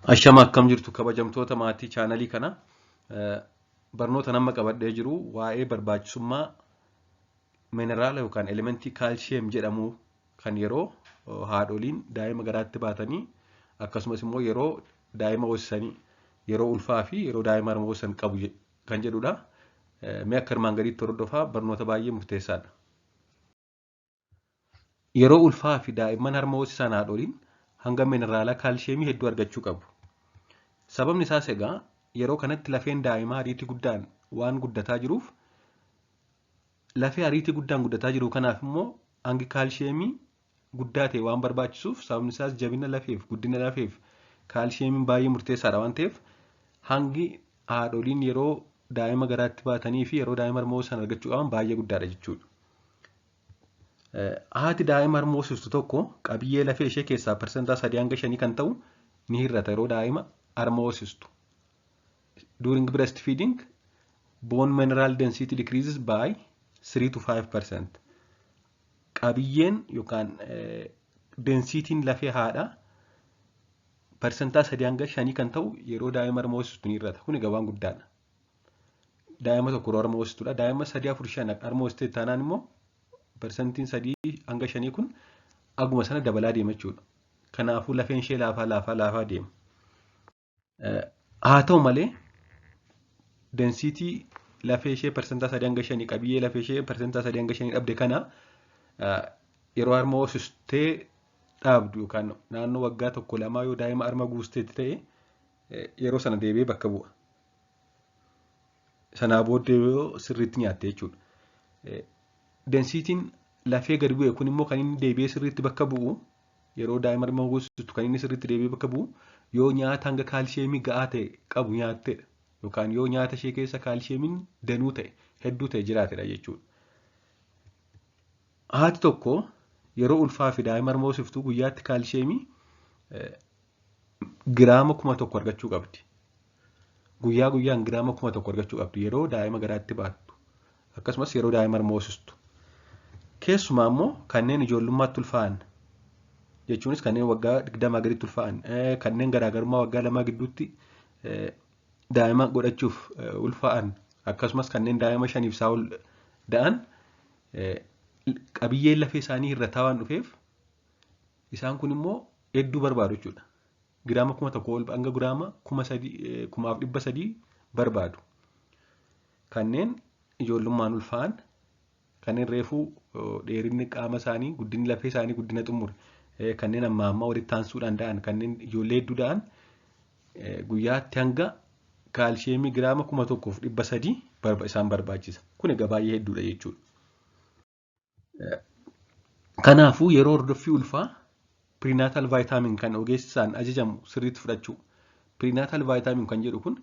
Ashama, akkam jirtu kabajamtoota maatii chaanalii kana? Barnoota nama qabadhee jiru waa'ee barbaachisummaa mineraala yookaan elementii kaalshiyeem jedhamu kan yeroo haadholiin daa'ima garaatti baatanii, akkasumas immoo yeroo daa'ima hoosisanii, yeroo ulfaa fi yeroo daa'ima harma hoosisan qabu kan jedhudha. Mee akka armaan gadiitti hordofaa, barnoota baay'ee murteessaadha. Yeroo ulfaa fi daa'imman harma hoosisan haadholiin hanga mineraalaa kaalshiyeemii hedduu argachuu qabu. Sababni isaas egaa yeroo kanatti lafeen daa'imaa ariitii guddaan waan guddataa jiruuf, lafee ariitii guddaan guddataa jiru kanaaf immoo hangi kaalshiyeemii guddaa ta'e waan barbaachisuuf, sababni isaas jabina lafeef, guddina lafeef kaalshiyeemiin baay'ee murteessaadha waan ta'eef, hangi haadholiin yeroo daa'ima garaatti baatanii fi yeroo daa'ima harma hoosisan argachuu qaban baay'ee guddaadha jechuudha. Haati daa'ima harma hoosistu tokko qabiyyee lafee ishee keessaa 3% hanga 5% kan ta'u ni hir'ata yeroo daa'ima harma hoosistu. During breastfeeding, bone mineral density decreases by 3 to 5%. Qabiyyeen yookaan densityn lafee haadhaa 3% hanga 5% kan ta'u yeroo daa'ima harma hoosistu ni hir'ata. Kun egaa waan guddaadha. Daa'ima tokko yeroo harma hoosistudha. Daa'ima sadii, afur, shan harma hoosistee taanaan immoo 3% hanga 5% kun aguma sana dabalaa deema jechuudha. Kanaafuu lafeen ishee laafaa laafaa laafaa deema. Haa ta'u malee, density lafee ishee 3% hanga 5%, qabiyyee lafee ishee 3% hanga 5% dhabde kana yeroo harma hoosistee dhaabdu yookaan naannoo waggaa tokko lamaa yoo daa'ima harma guusteetti ta'e, yeroo sana deebi'ee bakka bu'a. Sanaa booddee yoo sirriitti nyaatte jechuudha. Densityn lafee gadi bu'e kun immoo kan inni deebi'ee sirriitti bakka bu'u, yeroo daa'ima harma hoosistu kan inni sirriitti deebi'ee bakka bu'u, yoo nyaata hanga kaalshiyeemii ga'aa ta'e qabu nyaattedha. Yookaan yoo nyaata ishee keessa kaalshiyeemiin danuu ta'e, hedduu ta'e jiraatedha jechuudha. Haati tokko yeroo ulfaa fi daa'ima harma hoosiftu guyyaatti kaalshiyeemii giraama 1000 argachuu qabdi. Guyyaa guyyaan giraama 1000 argachuu qabdi yeroo daa'ima garaatti baattu. Akkasumas yeroo daa'ima harma hoosistu. Keessumaa immoo kanneen ijoollummaatti ulfaa'an, jechuunis kanneen waggaa 20 gaditti ulfaa'an, kanneen garaagarummaa waggaa 2 gidduutti daa'ima godhachuuf ulfaa'an, akkasumas kanneen daa'ima shaniif isaa ol da'an, qabiyyeen lafee isaanii hir'ataa waan dhufeef isaan kun immoo hedduu barbaadu jechuudha. Giraama 1000 ol hanga giraama 3000, 1300 barbaadu. Kanneen ijoollummaan ulfaa'an, kanneen reefuu dheerinni qaama isaanii, guddinni lafee isaanii guddina xumure, kanneen amma ammaa walitti aansuudhaan da'an, kanneen ijoollee hedduu da'an, guyyaatti hanga kaalshiyeemii giraama 1300 isaan barbaachisa. Kun egaa baay'ee hedduudha jechuudha. Kanaafuu yeroo hordoffii ulfaa prenatal vitamin kan ogeessaan ajajamu sirriitti fudhachuu. Prenatal vitamin kan jedhu kun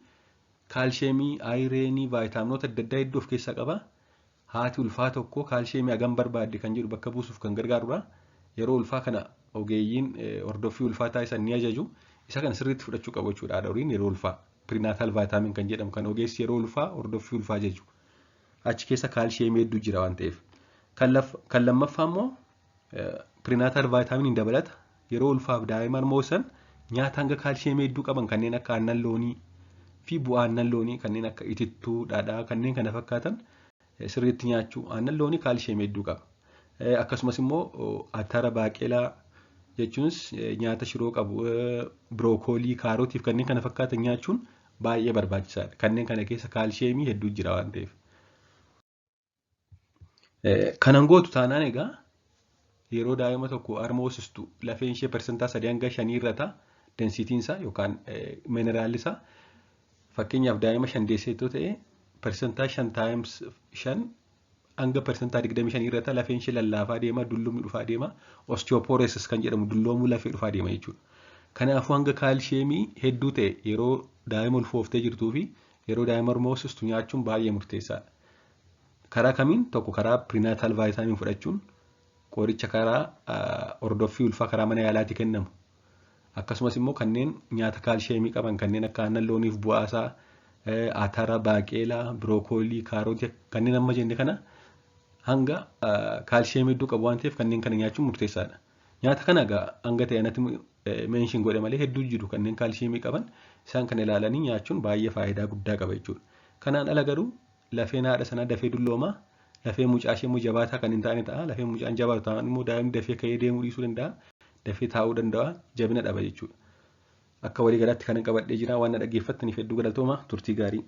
kaalshiyeemii, ironii, vaayitaaminoota adda addaa hedduu of keessaa qaba. Haati ulfaa tokko kaalshiyeemii hagam barbaadde kan jedhu bakka buusuuf kan gargaarudha. Yeroo ulfaa kana ogeeyyiin hordoffii ulfaa taasisan ni ajaju. Isa kana sirriitti fudhachuu qabu jechuudha haadholiin yeroo ulfaa. Prenatal vitamin kan jedhamu kan ogeessi yeroo ulfaa hordoffii ulfaa ajaju. Achi keessa kaalshiyeemii hedduu jira waan ta'eef. Kan lammaffaa immoo prenatal vitaminiin dabalata yeroo ulfaaf daa'ima harma hoosisan nyaata hanga kaalshiyeemii hedduu qaban kanneen akka aannan loonii fi bu'aa aannan loonii kanneen akka itittuu, dhadhaa, kanneen kana fakkaatan sirriitti nyaachuu. Aannan loonii kaalshiyeemii hedduu qaba. Akkasumas immoo atara, baaqelaa, jechuunis nyaata shiroo qabu, birookoolii, kaarotii fi kanneen kana fakkaatan nyaachuun baay'ee barbaachisaadha. Kanneen kana keessa kaalshiyeemii hedduu jira waan ta'eef. Kanan gootu taanaan egaa yeroo daa'ima tokko harma hoosistu lafeen ishee 3% hanga 5% irra ta'a densityn isaa yookaan mineraalli isaa. Fakkeenyaaf, daa'ima shan deesseettoo ta'e, 5% times 5 hanga 25% irra ta'a. Lafeen ishee lallaafaa deema, dullumni dhufaa deema, osteoporosis kan jedhamu dulloomuu lafee dhufaa deema jechuudha. Kanaafuu hanga kaalshiyeemii hedduu ta'e yeroo daa'ima ulfooftee jirtuu fi yeroo daa'ima harma hoosistu nyaachuun baay'ee murteessaadha. Karaa kamiin? Tokko, karaa prenatal vitamin fudhachuun, qoricha karaa hordoffii ulfaa karaa mana yaalaatti kennamu. Akkasumas immoo kanneen nyaata kaalshiyeemii qaban kanneen akka aannan looniif bu'aasaa, atara, baaqelaa, birookoolii, kaarotii, kanneen amma jenne kana hanga kaalshiyeemii hedduu qabu waan ta'eef kanneen kana nyaachuun murteessaadha. Nyaata kana egaa hanga ta'e anatti mention godhe malee hedduu jiru kanneen kaalshiyeemii qaban. Isaan kana ilaalanii nyaachuun baay'ee faayidaa guddaa qaba jechuudha. Kanaan ala garuu lafeen haadha sanaa dafee dulloomaa, lafeen mucaa ishee immoo jabaataa kan hin taane ta'a. Lafeen mucaan jabaatu ta'an immoo daa'imni dafee ka'ee deemuu dhiisuu danda'a. Dafee taa'uu danda'a. Jabina dhaba jechuudha. Akka waliigalaatti kanan qabadhee jira. Waan na dhaggeeffattaniif hedduu galatooma. Turtii gaarii.